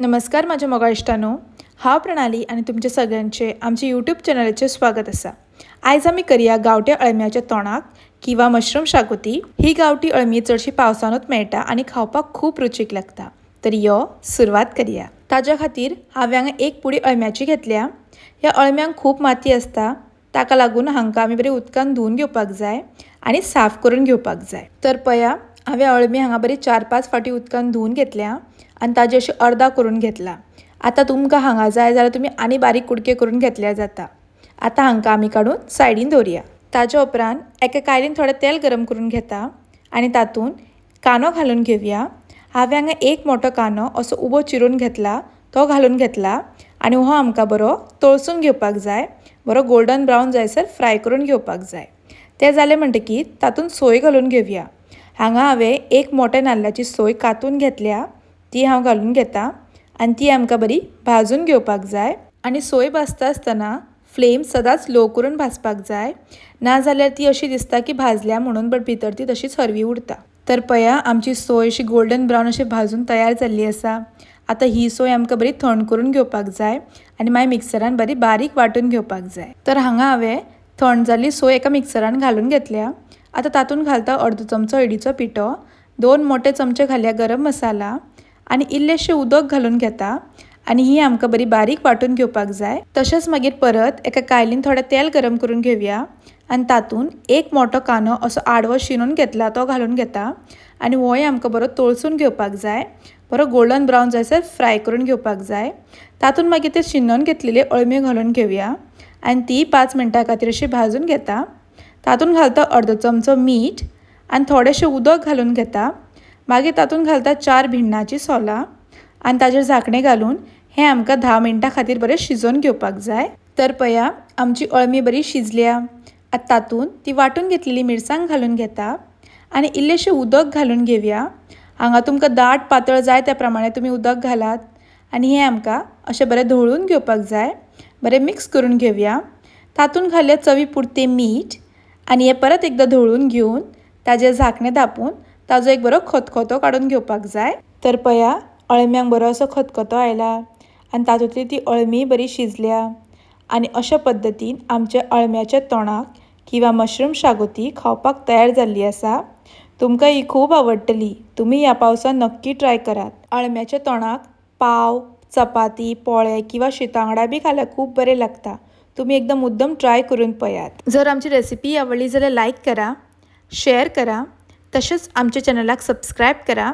नमस्कार म्हाज्या मोगा इश्टांनो, हांव प्रणाली आनी तुमचे सगळ्यांचे आमच्या यूट्यूब चॅनलाचेर स्वागत आसा। आयज आमी करया गांवठी अळम्याच्या तोंडाक किंवा मशरूम शाकोती। ही गांवठी अळमी चडशी पावसानूच मेळटा आनी खावपाक खूब रुचीक लागता। तर यो सुरवात करया। ताज्या खातीर हांवें हांगा एक पुडी अळम्याची घेतल्या। ह्या अळम्यांक खूब माती आसता, ताका लागून हांकां आमी बरी उदकान धुवन घेवपाक जाय आनी साफ करून घेवपाक जाय। तर पया हांवें अळमी हांगा बरी 4-5 फावटी उदकान धुवन घेतल्या आनी ताजे अशें अर्दा करून घेतला। आतां तुमकां हांगा जाय जाल्यार तुमी आनी बारीक कुडके करून घेतल्यार जाता। आतां हांकां आमी काडून सायडीन दवरया। ताज्या उपरांत एका कायलीन थोडें तेल गरम करून घेता आनी तातूंत कांदो घालून घेवया। हांवें हांगा एक मोठो कांदो असो उबो चिरून घेतला, तो घालून घेतला आनी हो आमकां बरो तळसून घेवपाक जाय। बरो गोल्डन ब्रावन जायसर फ्राय करून घेवपाक जाय। तें जालें म्हणटकीर तातूंत सोय घालून घेवया। हांगा हांवें एक मोठ्या नाल्लाची सोय कातून घेतल्या, ती हांव घालून घेता आनी ती आमकां बरी भाजून घेवपाक जाय। आनी सोय भाजता आसतना फ्लेम सदांच लो करून भाजपाक जाय, ना जाल्यार ती अशी दिसता की भाजल्या म्हणून, बट भितर ती तशीच हरवी उरता। तर पया आमची सोय अशी गोल्डन ब्रावन अशी भाजून तयार जाल्ली आसा। आतां ही सोय आमकां बरी थंड करून घेवपाक जाय आनी मागीर मिक्सरान बरी बारीक वांटून घेवपाक जाय। तर हांगा हांवें थंड जाल्ली सोय एका मिक्सरान घालून घेतल्या। आतां तातूंत घालता अर्दो चमचो हळदीचो पिठो, 2 मोठे चमचे घालया गरम मसाला आनी इल्लेशें उदक घालून घेता आनी ही आमकां बरी बारीक वांटून घेवपाक जाय। तशेंच मागीर परत एका कायलीन थोडें तेल गरम करून घेवया आनी तातूंत एक मोठो कांदो असो आडवो शिनून घेतला तो घालून घेता आनी होय आमकां बरो तळसून घेवपाक जाय। बरो गोल्डन ब्रावन जायसर फ्राय करून घेवपाक जाय। तातूंत मागीर ते शिनून घेतलेले अळम्यो घालून घेवया आनी ती 5 मिनटां खातीर अशी भाजून घेता। तातूंत घालता अर्दो चमचो मीठ आनी थोडेशें उदक घालून घेता। मागीर तातूंत घालता 4 भिण्णाची सोलां आनी ताजेर झाकणें घालून हें आमकां 10 मिनटां खातीर बरें शिजोवन घेवपाक जाय। तर पया आमची अळमी बरी शिजल्या। आतां तातूंत ती वांटून घेतलेली मिरसांग घालून घेता आनी इल्लेशें उदक घालून घेवया। हांगा तुमकां दाट पातळ जाय त्या प्रमाणे तुमी उदक घालात आनी हें आमकां अशें बरें धवळून घेवपाक जाय। बरें मिक्स करून घेवया। तातूंत घालया चवी पुरतें मीठ आनी हें परत एकदां धवळून घेवन ताजें झाकणें धांपून ताजो एक बरो खतखतो काडून घेवपाक जाय। तर पया अळम्यांक बरो असो खतखतो आयला आनी तातूंतली ती अळमी बरी शिजल्या आनी अशा पद्दतीन आमच्या अळम्याच्या तोंडाक किंवा मशरूम शाकोती खावपाक तयार जाल्ली आसा। तुमकां ही खूब आवडटली, तुमी ह्या पावसांत नक्की ट्राय करात। अळम्याच्या तोंडाक पाव, चपाती, पोळे किंवा शितांगडा बी खाल्यार खूब बरें लागता। तुमी एकदां मुद्दम ट्राय करून पळयात। जर आमची रेसिपी आवडली जाल्यार लायक करा, शेअर करा, तशेंच आमच्या चॅनलाक सबस्क्रायब करा।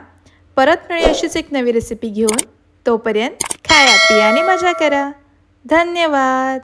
परत मेळया अशीच एक नवी रेसिपी घेवन। तोपर्यंत खाया पिया आनी मजा करा। धन्यवाद।